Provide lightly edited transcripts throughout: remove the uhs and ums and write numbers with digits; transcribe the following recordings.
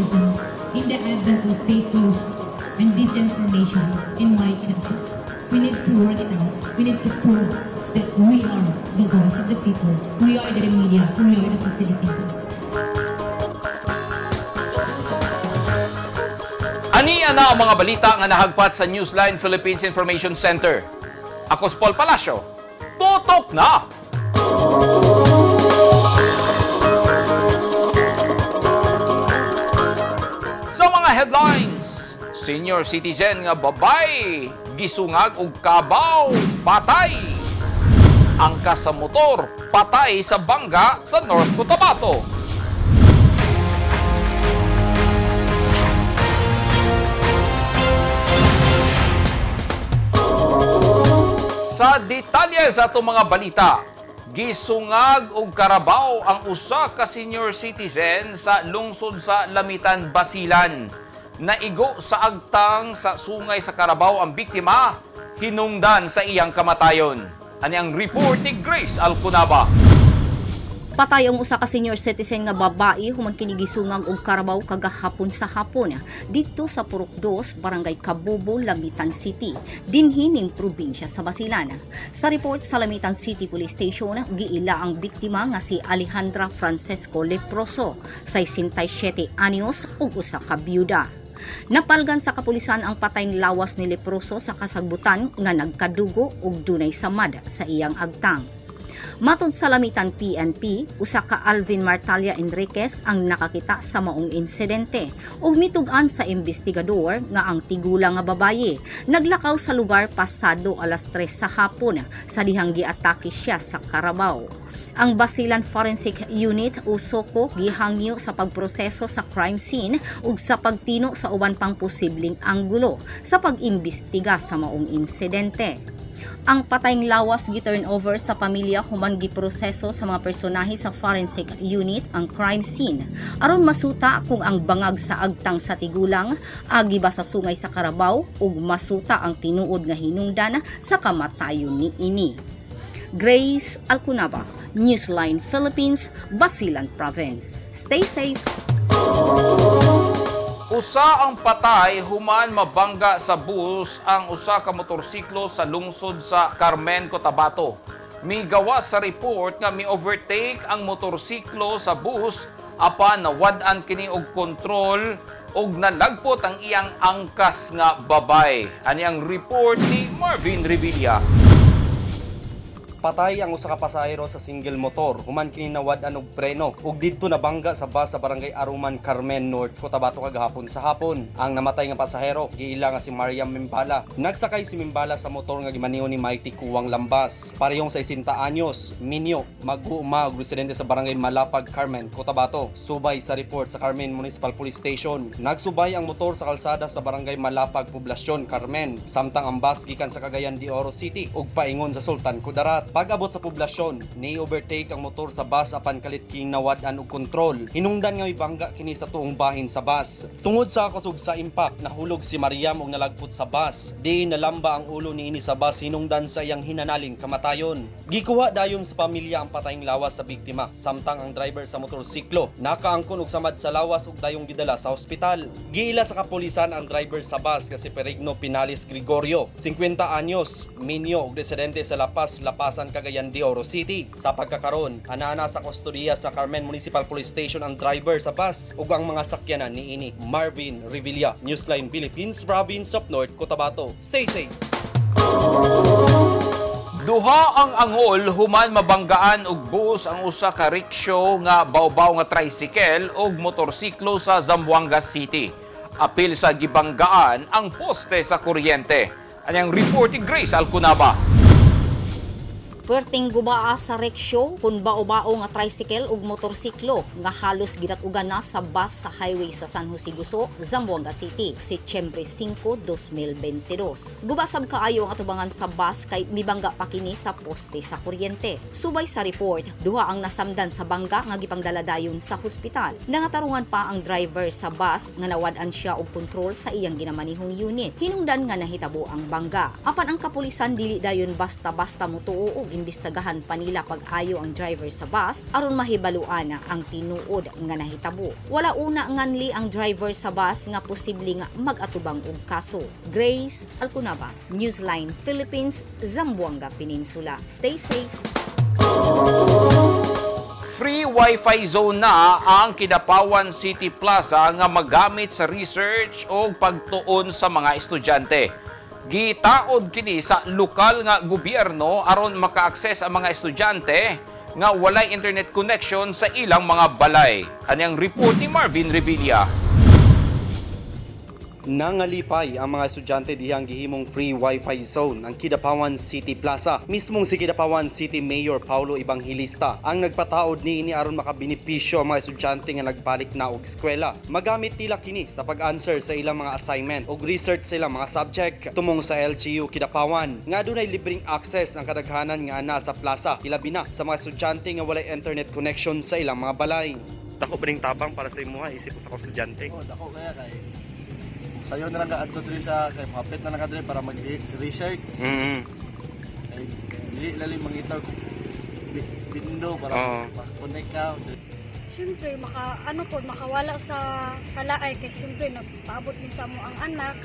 journalism in the advent of fake news and disinformation in my country. We need to work it out. We need to prove that we are the voice of the people. We are the media. We are the facilitators. Ani ana ang mga balita nga nahagpat sa Newsline Philippines Information Center. Ako si Paul Palacio. Tutok na! Sa mga headlines, senior citizen nga babay, gisungag og kabaw, patay. Angkas sa motor, patay sa bangga sa North Cotabato. Sa detalye sa atong mga balita, gisungag og karabaw ang usa ka senior citizen sa lungsod sa Lamitan, Basilan. Naigo sa agtang sa sungay sa karabaw ang biktima, hinungdan sa iyang kamatayon. Ani ang report ni Grace Alcunaba. Patay ang usa ka senior citizen nga babae human kini gisungag og karabaw kagahapon sa hapon didto sa Purok 2, Barangay Kabubo, Lamitan City, dinhi ning probinsya sa Basilan. Sa report sa Lamitan City Police Station, giila ang biktima nga si Alejandra Francesco Leproso, 67 anyos ug usa ka biyuda. Napalgan sa kapulisan ang patayng lawas ni Leproso sa kasagbutan nga nagkadugo ug dunay samad sa iyang agtang. Matod sa Lamitan PNP, usa ka Alvin Martalia Enriquez ang nakakita sa maong insidente ug mitug-an sa investigador nga ang tigulang nga babaye naglakaw sa lugar pasado alas 3 sa hapon sa dihang giatake siya sa karabaw. Ang Basilan Forensic Unit o SOCO gihangyo sa pagproseso sa crime scene ug sa pagtino sa uban pang posibleng anggulo sa pag-imbestiga sa maong insidente. Ang patayng lawas gi-turn over sa pamilya human giproseso sa mga personahe sa forensic unit ang crime scene aron masuta kung ang bangag sa agtang sa tigulang agi ba sa sungay sa karabaw ug masuta ang tinuod nga hinungdan sa kamatayon ni ini. Grace Alcunaba, Newsline Philippines, Basilan Province. Stay safe. Usa ang patay human mabangga sa bus ang usa ka motorsiklo sa lungsod sa Carmen, Cotabato. Migawa sa report nga mi-overtake ang motorsiklo sa bus apan nawad-an kini og kontrol ug nalagpot ang iyang angkas nga babay. Ani ang report ni Marvin Revilla. Patay ang usa ka pasahero sa single motor human kini nawad-an og preno ug didto nabangga sa bus sa Barangay Aruman, Carmen North, Cotabato kagahapon sa hapon. Ang namatay nga pasahero giila nga si Mariam Mimbala. Nagsakay si Mimbala sa motor nga gimaniho ni Mighty Kuwang Lambas. Parehong 60 anyos, minyo, mag-uuma og residente sa Barangay Malapag, Carmen, Cotabato. Subay sa report sa Carmen Municipal Police Station, nagsubay ang motor sa kalsada sa Barangay Malapag, Poblasyon, Carmen, samtang ang bus gikan sa Cagayan de Oro City ug paingon sa Sultan Kudarat. Pag-abot sa poblasyon, ni-overtake ang motor sa bus apan kalit king nawad-an og kontrol. Hinungdan nga mibangga kini sa tuong bahin sa bus. Tungod sa kusog sa impact, nahulog si Mariam og nalagpot sa bus. Diin nalamba ang ulo niini sa bus hinungdan sa iyang hinanaling kamatayon. Gikuha dayon sa pamilya ang patayng lawas sa biktima, samtang ang driver sa motorsiklo nakaangkon og samad sa lawas ug dayong gidala sa ospital. Giila sa kapulisan ang driver sa bus nga si Perigno Pinales Gregorio, 50 anyos, minyo ug residente sa La Paz, Lapasan, Cagayan de Oro City. Sa pagkakaron, anana sa kustodiya sa Carmen Municipal Police Station ang driver sa bus ug ang mga sakyanan niini. Marvin Revilla, Newsline Philippines, Province of North Cotabato. Stay safe. Duha ang angol human mabanggaan og bus ang usa ka rickshaw nga bawbaw nga tricycle ug motorsiklo sa Zamboanga City. Apil sa gibanggaan ang poste sa kuryente. Anyang report ni Grace Alcunaba. Perting gubaa sa rickshaw kun bao-bao nga tricycle ug motorsiklo nga halos gidat-ugan na sa bus sa highway sa San Jose Guso, Zamboanga City, Setyembre 5, 2022. Guba sab kaayo ang atubangan sa bus kay mibangga pa kini sa poste sa kuryente. Subay sa report, duha ang nasamdan sa bangga nga gipangdala dayon sa hospital. Nangatarungan pa ang driver sa bus nga nawad-an siya og kontrol sa iyang ginamanihong unit. Hinungdan nga nahitabo ang bangga. Apan ang kapulisan dili dayon basta-basta motuo og Pag-imbestagahan pa nila pag-ayo ang driver sa bus aron mahibaluan ang tinuod nga nahitabo. Wala una nganli ang driver sa bus nga posible nga mag-atubang og kaso. Grace Alcunaba, Newsline Philippines, Zamboanga Peninsula. Stay safe. Free Wi-Fi zone na ang Kidapawan City Plaza nga magamit sa research o pagtuon sa mga estudyante. Gitaod kini sa lokal nga gobyerno aron maka-access ang mga estudyante nga walay internet connection sa ilang mga balay. Anyang report ni Marvin Revilla. Nangalipay ang mga estudyante dihang gihimong free wifi zone ang Kidapawan City Plaza. Mismong si Kidapawan City Mayor Paulo Evangelista ang nagpataod niini aron makabenepisyo ang mga estudyante nga nagbalik na og eskwela. Magamit nila kini sa pag-answer sa ilang mga assignment ug research sa ilang mga subject tumong sa LGU Kidapawan. Nga dunay libreng access ang kadaghanan nga ana sa plaza, ilabi na sa mga estudyante nga walay internet connection sa ilang mga balay. Dako ba ning tabang para sa imuha isip usa ka estudyante? Oh, dako kaya kay sayo na lang ka adto diri sa kay mahapit na lang ka diri para mag-research. Kay dili lalim mangita og bindo para ma-connect ka. Siyempre, maka, ano po, makawala sa kalaay kay siyempre nagpaabot ni sa mo ang anak.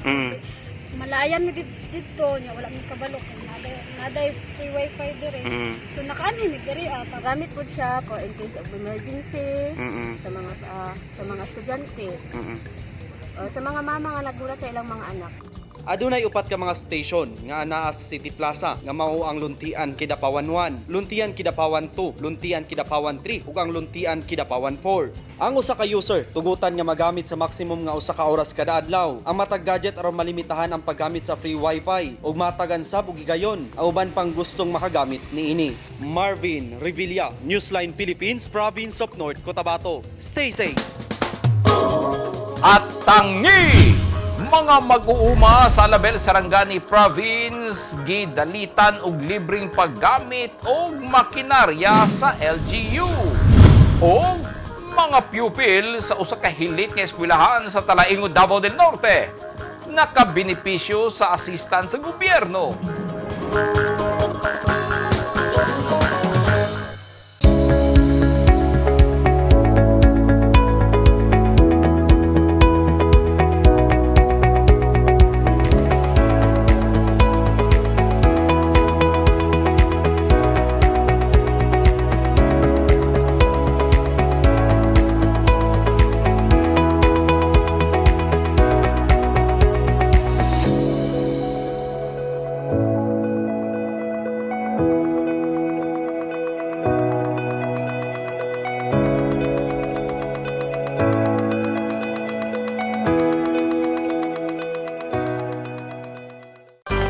Malayan mi didto nya wala mi kabalo kay naday free wifi dire. So nakaano mi diri ah, Gamit po siya for in case of emergency sa mga estudyante o sa mga mama nga nagulat sa ilang mga anak. Adunay upat ka mga station nga anaa sa City Plaza nga mao ang Luntian Kidapawan 1, Luntian Kidapawan 2, Luntian Kidapawan 3 ug ang Luntian Kidapawan 4. Ang usa ka user tugutan nga magamit sa maximum nga usa ka oras kada adlaw. Ang matag gadget aron malimitahan ang paggamit sa free wifi ug matagan sab og gigayon ang uban pang gustong makagamit niini. Marvin Revilla, Newsline Philippines, Province of North Cotabato. Stay safe. At tangi! Mga mag-uuma sa Alabel Sarangani Province gidalitan og libreng paggamit og makinarya sa LGU. O mga pupil sa usa ka hilit nga eskwelahan sa Talaingod, Davao del Norte nakabenepisyo sa assistance sa gobyerno.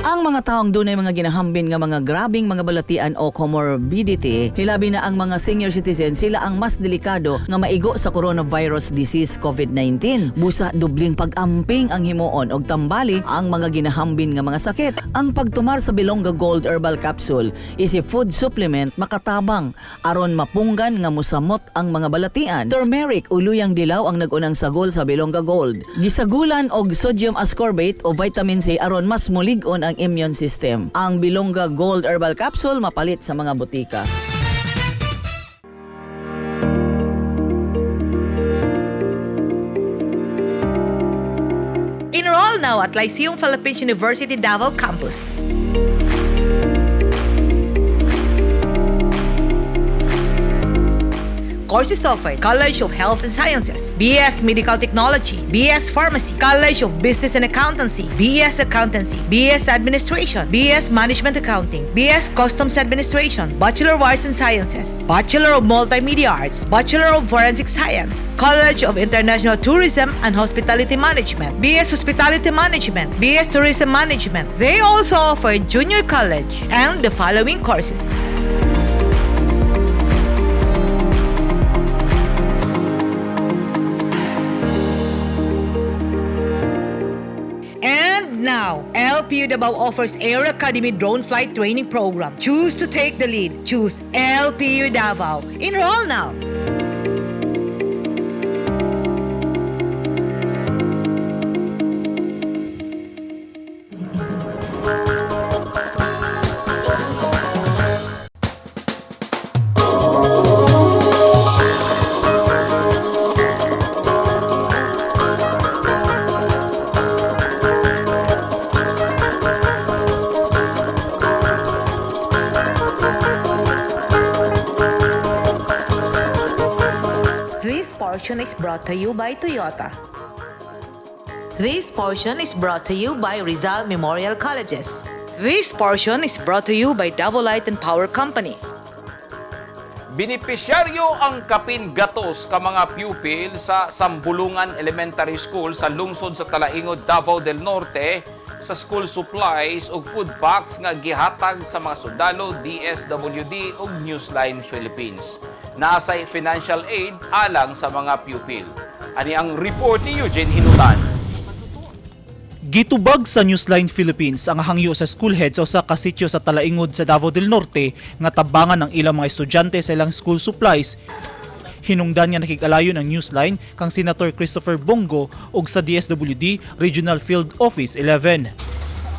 Ang mga taong dunay mga ginahambin nga mga grabing mga balatian o comorbidity, hilabi na ang mga senior citizen, sila ang mas delikado nga maigo sa coronavirus disease COVID-19. Busa dubling pag-amping ang himuon og tambali ang mga ginahambin nga mga sakit. Ang pagtumar sa Bilongga Gold Herbal Capsule is a food supplement makatabang aron mapunggan nga musamot ang mga balatian. Turmeric o luyang dilaw ang nagunang sagol sa Bilongga Gold. Gisagulan og sodium ascorbate o vitamin C aron mas mulig-on ang immune system. Ang Bilongga Gold Herbal Capsule mapalit sa mga butika. Enroll now at Lyceum Philippines University Davao Campus. Courses offered: College of Health and Sciences, BS Medical Technology, BS Pharmacy, College of Business and Accountancy, BS Accountancy, BS Administration, BS Management Accounting, BS Customs Administration, Bachelor of Arts and Sciences, Bachelor of Multimedia Arts, Bachelor of Forensic Science, College of International Tourism and Hospitality Management, BS Hospitality Management, BS Tourism Management. They also offer junior college and the following courses. And now, LPU Davao offers Air Academy Drone Flight Training Program. Choose to take the lead. Choose LPU Davao. Enroll now. portion is brought to you by Toyota. This portion is brought to you by Rizal Memorial Colleges. This portion is brought to you by Davao Light and Power Company. Benepisyaryo ang kapin gatos ka mga pupil sa Sambulungan Elementary School sa lungsod sa Talaingod, Davao del Norte sa school supplies ug food packs nga gihatag sa mga sundalo, DSWD ug Newsline Philippines. Naa say financial aid alang sa mga pupil. Ani ang report ni Eugene Hinutan. Gitubag sa Newsline Philippines ang hangyo sa school head sa usa ka sitio sa Talaingod sa Davao del Norte nga tabangan ang ilang mga estudyante sa ilang school supplies. Hinungdan nga nakig-alayon ang Newsline kang Senator Christopher Bong Go ug sa DSWD Regional Field Office 11.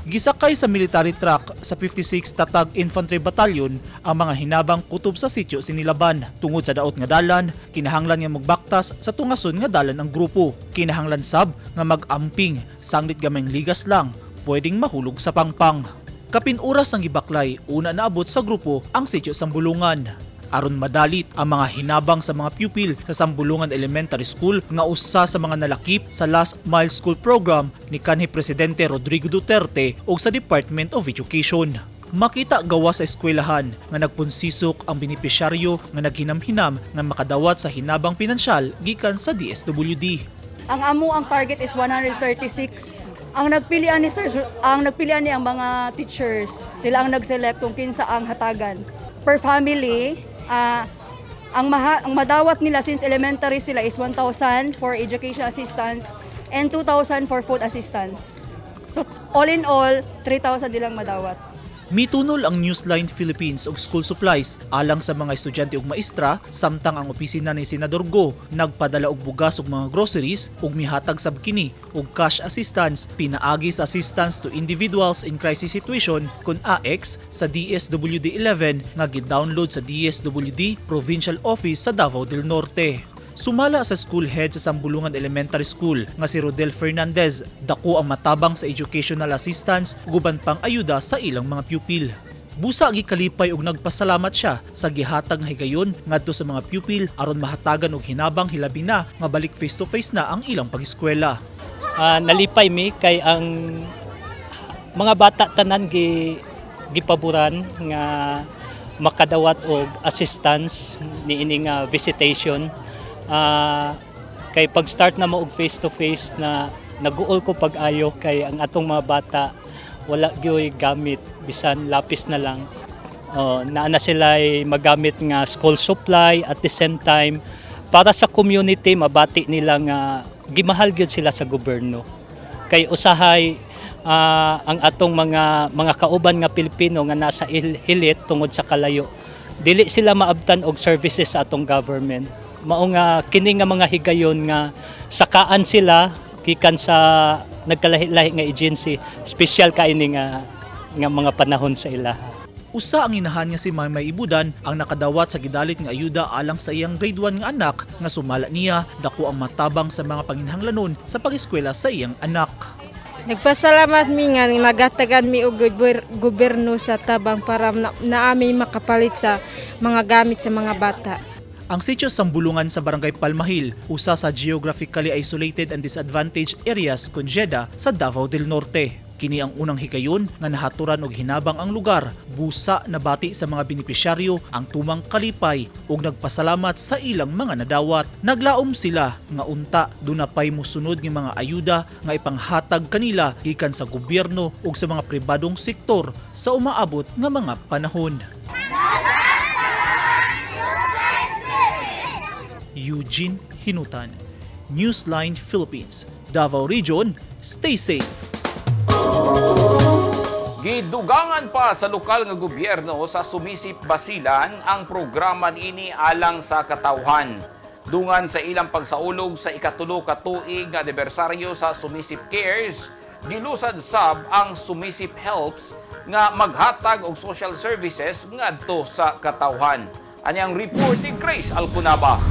Gisakay sa military truck sa 56 Tatag Infantry Battalion ang mga hinabang kutob sa sitio sinilaban. Tungod sa daot nga dalan, kinahanglan nga magbaktas sa tungason nga dalan ang grupo. Kinahanglan sab nga mag-amping, sanglit gamayng ligas lang, pwedeng mahulog sa pangpang. Kapin oras ang gibaklay, una naabot sa grupo ang sitio Sambulungan. Aron madalit ang mga hinabang sa mga pupil sa Sambulungan Elementary School nga usa sa mga nalakip sa Last Mile School Program ni kanhi Presidente Rodrigo Duterte ug sa Department of Education. Makita gawa sa eskwelahan nga nagpunsisok ang benepisyaryo nga naghinam-hinam nga makadawat sa hinabang pinansyal gikan sa DSWD. Ang amo ang target is 136. Ang nagpilian ni sir, ang nagpilian ni ang mga teachers, sila ang nag-select kung kinsa ang hatagan. Per family, ang madawat nila since elementary sila is 1,000 for education assistance and 2,000 for food assistance. So all in all, 3,000 nilang madawat. Mitunol ang Newsline Philippines og school supplies alang sa mga estudyante ug maestra, samtang ang opisina ni Senador Go nagpadala og bugas ug mga groceries ug mihatag sab kini og cash assistance pinaagi sa Assistance to Individuals in Crisis Situation kon AX sa DSWD 11 nga gi-download sa DSWD Provincial Office sa Davao del Norte. Sumala sa school head sa Sambulungan Elementary School nga si Rodel Fernandez, dako ang matabang sa educational assistance ug uban pang ayuda sa ilang mga pupil. Busa gikalipay ug nagpasalamat siya sa gihatag nga higayon ngadto sa mga pupil aron mahatagan og hinabang, hilabi na nga balik face to face na ang ilang pag-eskwela. Nalipay mi kay ang mga bata tanan gipaboran nga makadawat og assistance niini nga visitation, kay pag start na mo og face to face na, naguol ko pag-ayo kay ang atong mga bata wala gyoy gamit bisan lapis na lang. Oh, naa na sila magamit nga school supply. At the same time, para sa community, mabati nila nga gimahal gyud sila sa gobyerno kay usahay ang atong mga kauban nga Pilipino nga nasa hilit tungod sa kalayo, dili sila maabtan og services sa atong government. Mao nga kini nga mga higayon nga sakaan sila gikan sa nagkalahi-lahi nga agency, special kay ini nga mga panahon sa ilaha. Usa ang inahan nga si Maymay Ibudan ang nakadawat sa gidalit nga ayuda alang sa iyang grade 1 nga anak nga sumala niya dako ang matabang sa mga panginhanglanon sa pag-eskwela sa iyang anak. Nagpasalamat mi nga nagatagan mi og gobyerno sa tabang para na ami makapalit sa mga gamit sa mga bata. Ang sitio Sambulungan sa Barangay Palmahil, usa sa geographically isolated and disadvantaged areas kon GIDA sa Davao del Norte. Kini ang unang higayon nga nahaturan og hinabang ang lugar, busa nabati sa mga benepisyaryo ang tumang kalipay ug nagpasalamat sa ilang mga nadawat. Naglaom sila nga unta duna pay musunod nga mga ayuda nga ipanghatag kanila gikan sa gobyerno ug sa mga pribadong sektor sa umaabot nga mga panahon. Eugene Hinutan, Newsline Philippines, Davao Region, stay safe. Gidugangan pa sa lokal nga gobyerno sa Sumisip Basilan ang programa niini alang sa katawhan. Dungan sa ilang pagsaulog sa 3 ka tuig nga anibersaryo sa Sumisip Cares, gilusad sab ang Sumisip Helps nga maghatag og social services ngadto sa katawhan. Ani ang report ni Grace Alcunaba.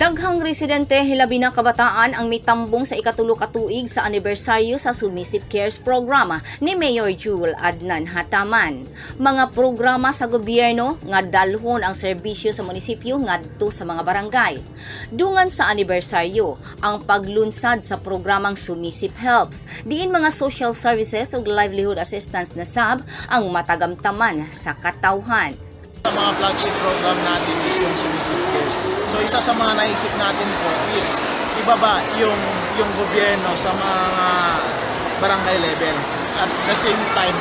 Daghang residente, hilabi na kabataan, ang mitambong sa ikatulo ka tuig sa anibersaryo sa Sumisip Cares programa ni Mayor Jewel Adnan Hataman. Mga programa sa gobyerno nga dalhon ang serbisyo sa munisipyo ngadto sa mga barangay. Dungan sa anibersaryo, ang paglunsad sa programang Sumisip Helps, diin mga social services ug livelihood assistance na sab ang matagamtaman sa katawhan. Sa mga flagship program natin is yung Sumisip Cares. So isa sa mga naisip natin po is ibaba yung gobyerno sa mga barangay level. At the same time,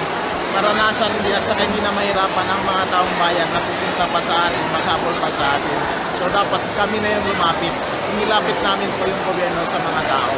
maranasan din at saka hindi na mahirapan ang mga taong bayan na pupunta pa sa atin, maghabol pa sa atin. So dapat kami na yung lumapit. Inilapit namin po yung gobyerno sa mga tao.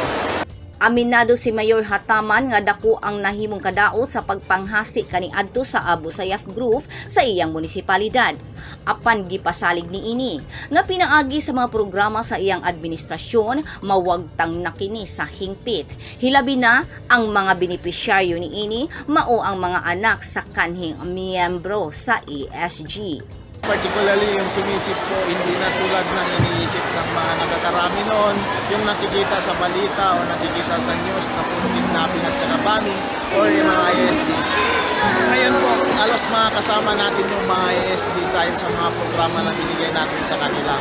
Aminado si Mayor Hataman nga dako ang nahimong kadaot sa pagpanghasi kaniadto sa Abu Sayyaf Group sa iyang munisipalidad. Apan gipasalig niini nga pinaagi sa mga programa sa iyang administrasyon, mawagtang na kini sa hingpit. Hilabi na ang mga benepisyaryo niini mao ang mga anak sa kanhing miyembro sa ASG. Particularly yung Sumisip po, hindi na tulad ng iniisip ng mga nakakarami noon, yung nakikita sa balita o nakikita sa news na puro kidnapping at saka bombing or yung mga ISG. Ngayon po, halos mga kasama natin yung mga ISG dahil sa mga programa na binigay natin sa kanila.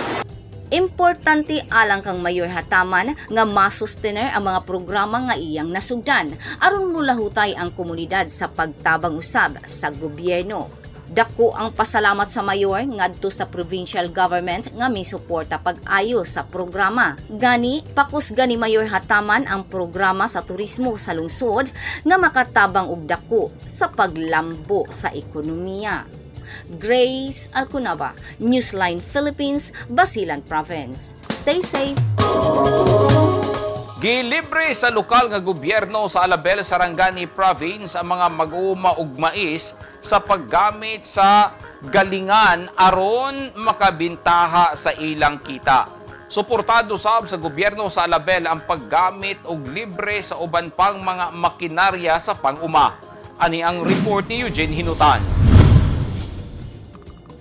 Importante alang kang Mayor Hataman nga masustener ang mga programa nga iyang nasugdan aron mulahutay ang komunidad sa pagtabang usab sa gobyerno. Dako ang pasalamat sa mayor ngadto sa provincial government nga misuporta pag-ayo sa programa. Gani pakusga ni Mayor Hataman ang programa sa turismo sa lungsod nga makatabang og dako sa paglambo sa ekonomiya. Grace Alcunaba, Newsline Philippines, Basilan Province. Stay safe. Gilibre sa lokal nga gobyerno sa Alabel, Sarangani Province ang mga mag-uuma og mais sa paggamit sa galingan aron makabintaha sa ilang kita. Suportado sab sa gobyerno sa Alabel ang paggamit og libre sa uban pang mga makinarya sa pang-uma. Ani ang report ni Eugene Hinutan.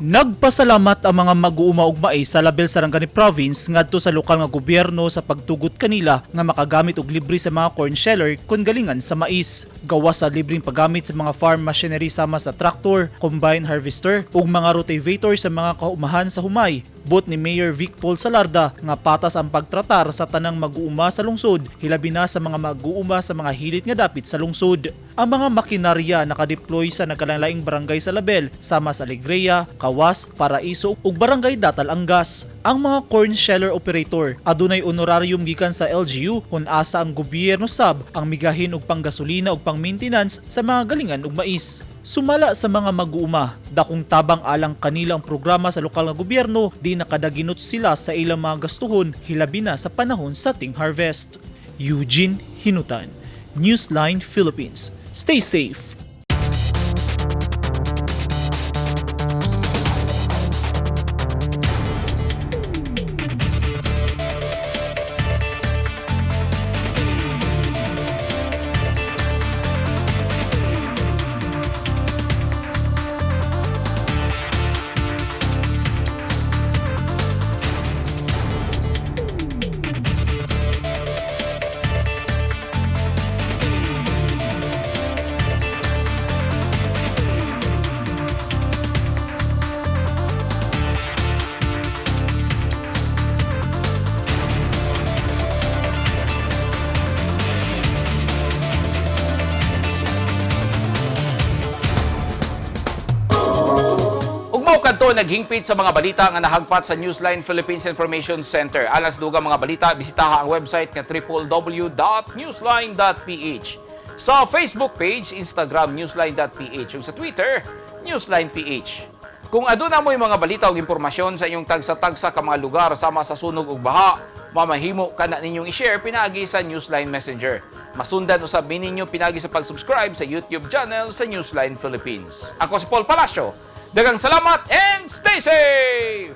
Nagpasalamat ang mga mag-uuma og mais sa Alabel, Sarangani Province ngadto sa lokal nga gobyerno sa pagtugot kanila nga makagamit og libre sa mga corn sheller kon galingan sa mais. Gawas sa libreng paggamit sa mga farm machinery sama sa tractor, combine harvester ug mga rotavator sa mga kaumahan sa humay. Buot ni Mayor Vic Paul Salarda nga patas ang pagtratar sa tanang mag-uuma sa lungsod, hilabi na sa mga mag-uuma sa mga hilit nga dapit sa lungsod. Ang mga makinarya nakadeploy sa nagkalainlaing barangay sa Alabel sama sa Alegria, Kawas, Paraiso ug Barangay Datal Angas. Ang mga corn sheller operator adunay honorarium gikan sa LGU kung asa ang gobyerno sab ang migahin og panggasolina ug pang-maintenance sa mga galingan ug mais. Sumala sa mga mag-uuma, dakong tabang alang kanila ang programa sa lokal nga gobyerno, di nakadaginot sila sa ilang mga gastuhon, hilabi na sa panahon sa ting harvest. Eugene Hinutan, Newsline Philippines. Stay safe. Ug mao kadto naghingpit sa mga balita nga nahagpat sa Newsline Philippines Information Center. Alang sa dugang mga balita, bisitaha ang website nga www.newsline.ph. Sa Facebook page, Instagram newsline.ph ug sa Twitter, newsline.ph. Kung aduna mo'y mga balita o impormasyon sa inyong tagsa-tagsa ka mga lugar sama sa sunog ug baha, mamahimo ka na ninyong i-share pinaagi sa Newsline Messenger. Masundan usab ninyo pinaagi sa pag-subscribe sa YouTube channel sa Newsline Philippines. Ako si Paul Palacio. Daghang salamat and stay safe!